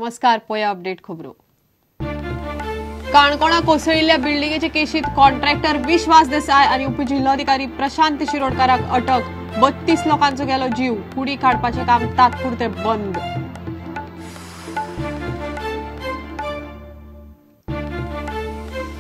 नमस्कार, पळया अपडेट खबरो. काणकोणा कोसळिल्ल्या बिल्डिंगेचे केशीत कॉन्ट्रॅक्टर विश्वास देसाय आनी उपजिल्होधिकारी प्रशांत शिरोडकाराक अटक. 32 लोकांचो गेलो जीव. कुडी काडपाचें काम तात्पुरतें बंद.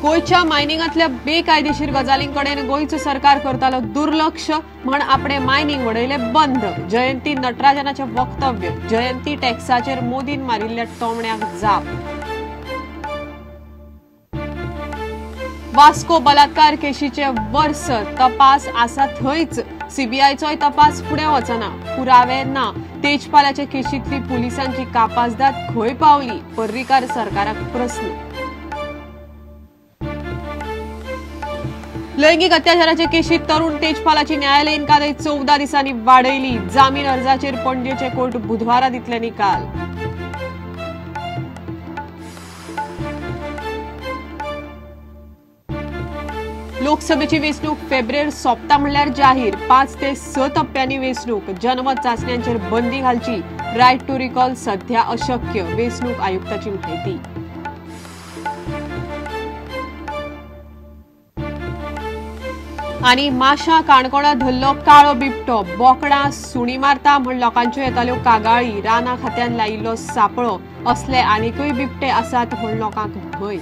गोंयच्या मायनिंगांतल्या बेकायदेशीर गजालींकडेन गोंयचो सरकार करतालो दुर्लक्ष म्हण आपणे मायनिंग वडयलें बंद. जयंती नटराजनाचें वक्तव्य. जयंती टॅक्साचेर मोदीन मारिल्ल्या टोमण्याक जाप. वास्को बलात्कार केशीचे वर्स तपास आसा थंयच. सीबीआयचोय तपास फुडें वचना. पुरावे ना. तेजपालाचे केशींतली पुलिसांची कापासदाद खंय पावली? पर्रीकार सरकाराक प्रस्न. लैंगिक अत्याचाराचे केशीत तरुण तेजपालाची न्यायालयीन कादय 14 दिसांनी वाडयली. जामीन अर्जाचेर पणजेचे कोर्ट बुधवारा दितले निकाल. लोकसभेची वेंचणूक फेब्रेर सोंपता म्हणल्यार जाहीर. 5 ते 6 टप्प्यांनी वेंचणूक. जनमत चाचण्यांचेर बंदी घालची. रायट टू रिकॉल सध्या अशक्य. वेंचणूक आयुक्ताची म्हायती. आनी माशा काणकोणा धरलो काळो बिबटो. बोकडां सुणी मारता म्हण लोकांच्यो येताल्यो कागाळी. राना खात्यान लायिल्लो सापळो. असले आनीकय बिबटे आसात म्हण लोकांक भंय.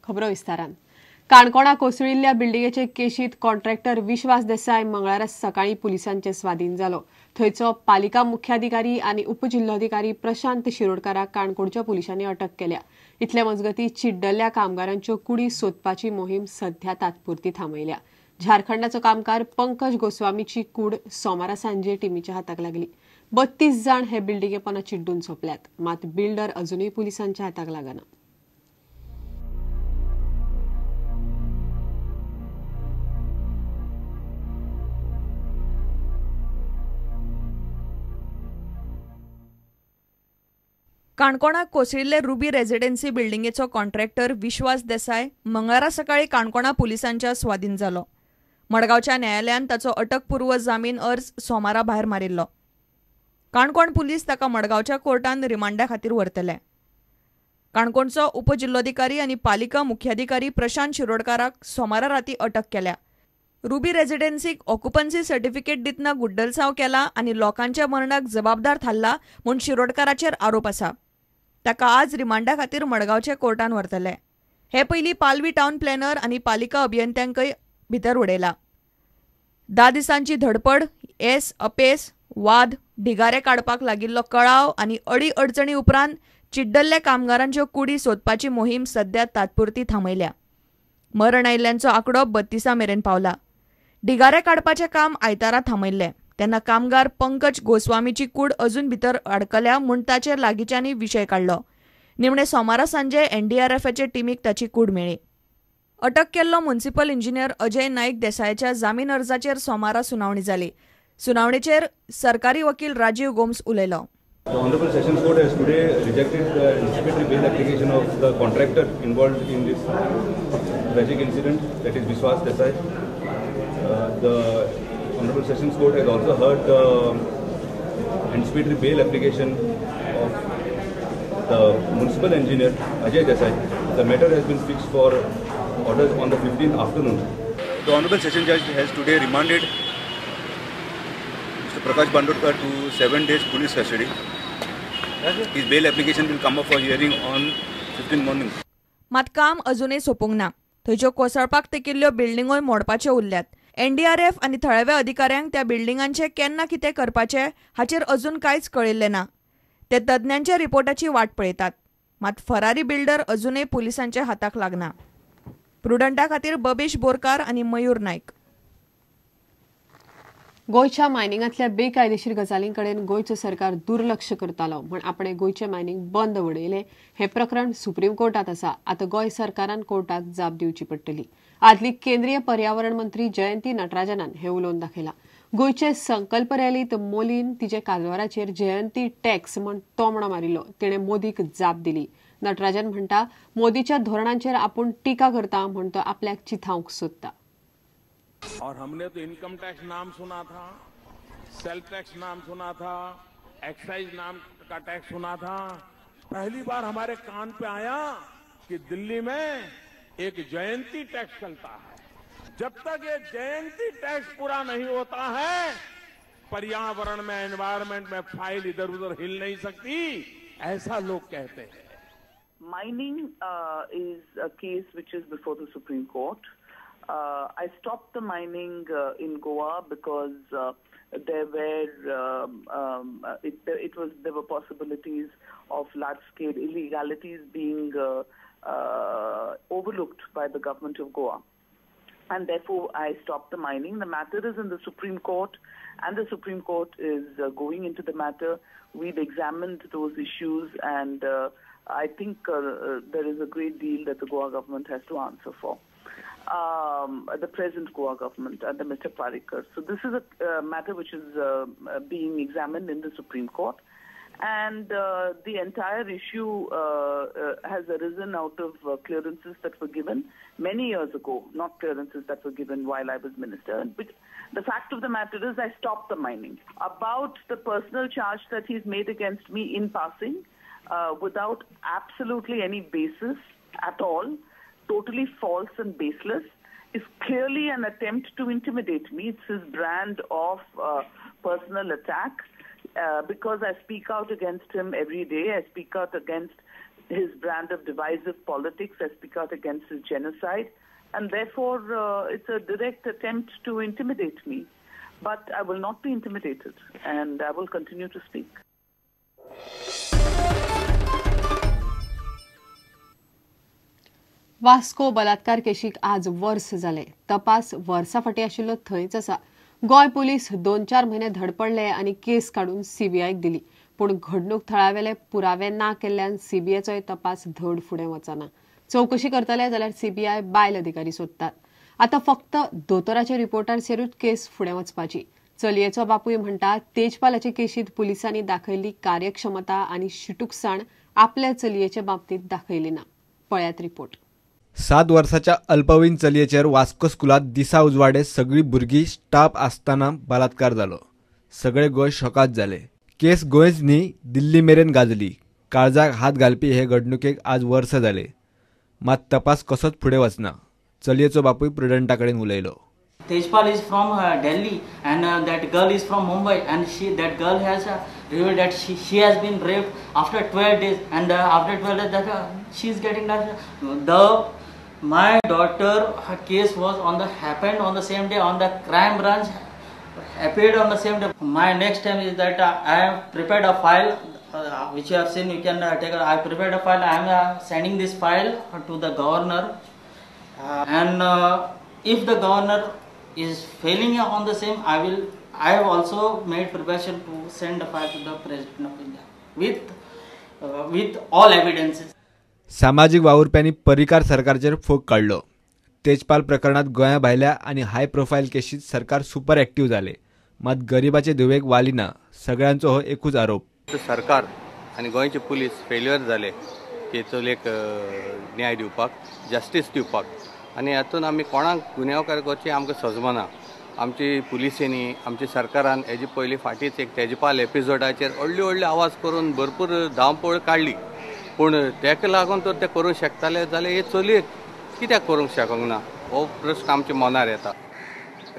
खबरो विस्तारान. काणकोणा कोसळिल्ल्या बिल्डिंगेचे केशीत कॉन्ट्रॅक्टर विश्वास देसाय मंगळारा सकाळी पुलिसांचे स्वाधीन जालो. थंयचो पालिका मुख्याधिकारी आनी उपजिल्होधिकारी प्रशांत शिरोडकाराक काणकोणच्या पुलिसांनी अटक केल्या. इतले मजगती चिड्डल्ल्या कामगारांच्यो कुडी सोदपाची मोहीम सध्या तात्पुरती थांबयल्या. झारखंडाचो कामगार पंकज गोस्वामीची कूड सोमारा सांजे टिमीच्या हाताक लागली. 32 जाण हे बिल्डिंगेपणा चिड्डून सोंपल्यात. मात बिल्डर अजूनय पुलिसांच्या हाताक लागना. काणकोणाक कोसळिल्ले रुबी रेजिडेन्सी बिल्डिंगेचो कॉन्ट्रॅक्टर विश्वास देसाय मंगळारा सकाळी काणकोणा पुलिसांच्या स्वाधीन जालो. मडगांवच्या न्यायालयान ताचो अटकपूर्व जामीन अर्ज सोमारा भायर मारिल्लो. काणकोण पुलीस ताका मडगांवच्या कोर्टान रिमांडा खातीर व्हरतले. काणकोणचो उपजिल्होधिकारी आनी पालिका मुख्याधिकारी प्रशांत शिरोडकाराक सोमारा राती अटक केल्या. रुबी रेजिडेन्सीक ऑक्युपन्सी सर्टिफिकेट दितना गुड्डलसांव केला आनी लोकांच्या मरणाक जबाबदार थारला म्हूण शिरोडकाराचेर आरोप आसा. ताका आज रिमांडा खातीर मडगांवच्या कोर्टान व्हरतले. हे पयलीं पालवी टावन प्लॅनर आनी पालिका अभियंत्यांकय भितर उडयला. 10 दिसांची धडपड, येस अपेस, वाद, ढिगारे काडपाक लागिल्लो कळाव आनी अडी अडचणी उपरांत चिड्डल्ल्या कामगारांच्यो कुडी सोदपाची मोहीम सध्या तात्पुरती थांबयल्या. मरण आयिल्ल्यांचो आंकडो 32 मेरेन पावला. ढिगारे काडपाचें काम आयतारा थांबयल्लें तेन्ना कामगार पंकज गोस्वामीची कूड अजून भितर अडकल्या म्हूण ताचेर लागींच्यांनी विशय काडलो. निमणे सोमारा सांजे एनडीआरएफाचे टिमीक ताची कूड मेळ्ळी. अटक केल्लो म्युनिसिपल इंजिनियर अजय नाईक देसायाच्या जामीन अर्जाचेर सोमारा सुनावणी जाली. सुनावणेचेर सरकारी वकील राजीव गोम्स उलयलो. The Honorable Sessions Court has today rejected the anticipatory bail application of the contractor involved in this tragic incident, that is Vishwas Desai. The Honorable Sessions Court has also heard the anticipatory bail application of the municipal engineer Ajay Desai. The matter has been fixed for orders on the 15th afternoon. The Honorable Sessions Judge has today remanded Mr. Prakash Bandodkar to 7 days police custody. His bail application will come up for hearing on 15th morning. मात काम अजूनय सोंपूंक ना. थंयच्यो कोसळपाक तेकिल्ल्यो बिल्डिंगोय मोडपाच्यो उरल्यात. NDRF आनी थळाव्या अधिकाऱ्यांक त्या बिल्डिंगांचें केन्ना कितें करपाचें हाचेर अजून कांयच कळिल्लें ना. ते तज्ञांच्या रिपोर्टाची वाट पळयतात. मात फरारी बिल्डर अजूनय पुलिसांच्या हाताक लागना. प्रुडंटा खातीर बबेश बोरकार आनी मयूर नायक. गोंयच्या मायनिंगांतल्या बेकायदेशीर गजालींकडेन गोंयचो सरकार दुर्लक्ष करतालो म्हण आपणे गोंयचें मायनिंग बंद वडयलें. हें प्रकरण सुप्रीम कोर्टांत आसा. आतां गोंय सरकारान कोर्टाक जाप दिवची पडटली. आदली केंद्रीय पर्यावरण मंत्री जयंती नटराजनान हें उलोवन दाखयलां. गोंयचे संकल्प रॅलींत मोलीन तिचे काजवाराचेर जयंती टॅक्स म्हण तोमणो मारिल्लो. तिणें मोदीक जाप दिली. नटराजन म्हणटा मोदीच्या धोरणांचेर आपूण टीका करता म्हण तो आपल्याक चिथावंक सोदता. और हमने तो इनकम टैक्स नाम सुना था, सेल्फ टैक्स नाम सुना था, एक्साइज नाम का टैक्स सुना था। पहली बार हमारे कान पे आया कि दिल्ली में एक जयंती टैक्स चलता है। जब तक ये जयंती टैक्स पूरा नहीं होता है, पर्यावरण में, एनवायरमेंट में फाइल इधर उधर हिल नहीं सकती, ऐसा लोग कहते हैं। Mining is a case which is before the Supreme Court. I stopped the mining in Goa because there were possibilities of large-scale illegalities being overlooked by the government of Goa, and therefore I stopped the mining. The matter is in the Supreme Court, and the Supreme Court is going into the matter. We've examined those issues, and I think there is a great deal that the Goa government has to answer for. The present Goa government under Mr. Parrikar. So this is a matter which is being examined in the Supreme Court, and the entire issue has arisen out of clearances that were given many years ago, not clearances that were given while I was minister. But the fact of the matter is I stopped the mining. About the personal charge that he's made against me in passing, without absolutely any basis at all, totally false and baseless, is clearly an attempt to intimidate me. It's his brand of personal attack, because I speak out against him every day. I speak out against his brand of divisive politics. I speak out against his genocide. And therefore, it's a direct attempt to intimidate me. But I will not be intimidated, and I will continue to speak. Vasco बलात्कार केशीक आज वर्स जाले. तपास वर्सा फाटीं आशिल्लो थंयच आसा. गोंय पुलीस 2-4 म्हयने धडपडले आनी केस काडून सीबीआयक दिली. पूण घडणूक थळावेले पुरावे ना केल्ल्यान सीबीआयचोय तपास धड फुडें वचना. चवकशी करतले जाल्यार सीबीआय बायल अधिकारी सोदतात. आतां फक्त दोतोराच्या रिपोर्टाचेरूच केस फुडें वचपाची. चलयेचो बापूय म्हणटा, तेजपालाचे केशींत पुलिसांनी दाखयल्ली कार्यक्षमता आनी शिटूकसाण आपल्या चलयेचे बाबतींत दाखयली ना. पळयात रिपोर्ट. 7 वर्साच्या अल्पवयीन चलयेचेर वास्को स्कुलात दिसा उजवाडे सगळी भुरगीं स्टाफ आसतना बलात्कार जालो. सगळे गोंय शॉकात जाले. केस गोंयच न्ही दिल्ली मेरेन गाजली. काळजाक हात घालपी हे घडणुकेक आज वर्स जाले, मात तपास कसोच फुडें वचना. चलयेचो बापूय प्रुडंटा कडेन उलयलो. Tejpal is from Delhi and that girl is from Mumbai, and that girl has revealed that she has been raped after 12 days, and after 12 days that she is getting that my daughter, her case was on the happened on the same day on the crime branch appeared on the same day. My next time is that I have prepared a file which you have seen. You can take. I prepared a file. I am sending this file to the governor, and if the governor is failing on the same, I have also made preparation to send the file to the President of India with all evidences. सामाजिक वावुरप्यांनी पर्रीकार सरकारचेर फोग काडलो. तेजपाल प्रकरणात गोंया भायल्या आनी हाय profile केशीत सरकार super active जाले, मात गरिबाचे धुवेक वाली ना. सगळ्यांचो हो एकूच आरोप. सरकार आनी गोंयचे पुलीस फेल्युअर जाले की चलयेक न्याय दिवपाक, जस्टीस दिवपाक, आनी हातून आमी कोणाक गुन्यांवकार करची आमकां सजमना. आमची पुलिसेनी, आमच्या सरकारान हेजे पयलीं फाटींच एक तेजपाल एपिसोडाचेर व्हडले व्हडले आवाज करून भरपूर धांवपळ काडली, पूण तेका लागून तर ते करूंक शकताले जाल्यार हे चलयेक कित्याक करूंक शकूंक ना हो प्रश्न आमच्या मनार येता.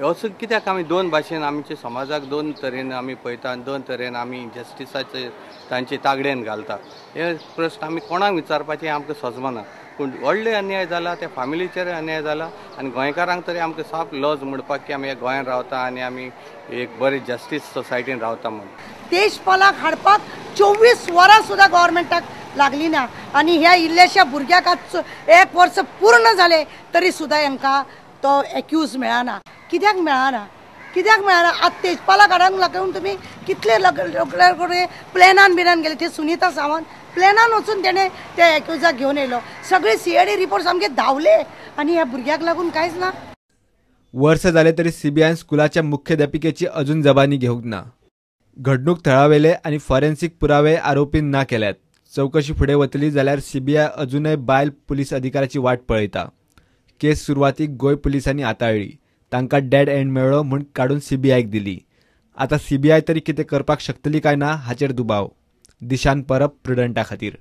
असो कित्याक आमी दोन भाशेन आमच्या समाजाक दोन तरेन आमी पळयता आनी दोन तरेन आमी जस्टिसाचे तांचे तागडेन घालता. हे प्रश्न आमी कोणाक विचारपाचें आमकां सजमना. पूण व्हडले अन्याय जाला, त्या फॅमिलीचेर अन्याय जाला आनी गोंयकारांक तरी आमकां साप लज म्हणपाक की आमी ह्या गोंयांत रावता आनी आमी एक बरी जस्टीस सोसायटीन रावता म्हूण. तेजपालाक हाडपाक 24 वरां सुद्दां गव्हर्मेंटाक लागली ना, आनी ह्या इल्ल्याश्या भुरग्याक आज 1 वर्स पूर्ण जालें तरी सुद्दां हेंकां तो एक्यूज मेळना. कित्याक मेळना? कित्याक मेळना? आज तेजपालाक हाडूंक लागून तुमी कितले कडेन प्लॅनान बिनान गेले. ते सुनीता सावंत प्लॅनान वचून तेणें त्या एक्युजाक घेवन येयलो. सगळे CID report सामके धांवले आनी ह्या भुरग्याक लागून कांयच ना. वर्स जाले तरी सीबीआयन स्कुलाच्या मुख्याध्यापिकेची अजून जबानी घेवंक ना. घडणूक थळावेले आनी फॉरेन्सिक पुरावे आरोपीन ना केल्यात. चवकशी फुडें वतली जाल्यार सीबीआय अजूनय बायल पुलीस अधिकाऱ्याची वाट पळयता. केस सुरवातीक गोंय पुलिसांनी हाताळ्ळी, तांकां डेड एंड मेळ्ळो म्हूण काडून सीबीआयक दिली. आतां सीबीआय तरी कितें करपाक शकतली काय ना हाचेर दुबाव. दिशान परब, प्रुडंटा खातीर.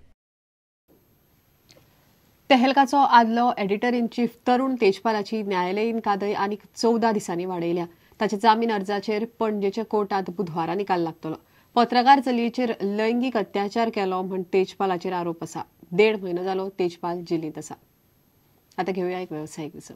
तेहलकाचो आदलो एडिटर इन चीफ तरुण तेजपालाची न्यायालयीन कादय आनीक 14 दिसांनी वाडयल्या. ताच्या जामीन अर्जाचेर पणजेच्या कोर्टात बुधवारा निकाल लागतलो. पत्रकार चलयेचेर लैंगीक अत्याचार केलो म्हण तेजपालाचेर आरोप आसा. 1.5 म्हयनो जालो तेजपाल जेलींत आसा. आतां घेवया एक वेवसायीक विसव.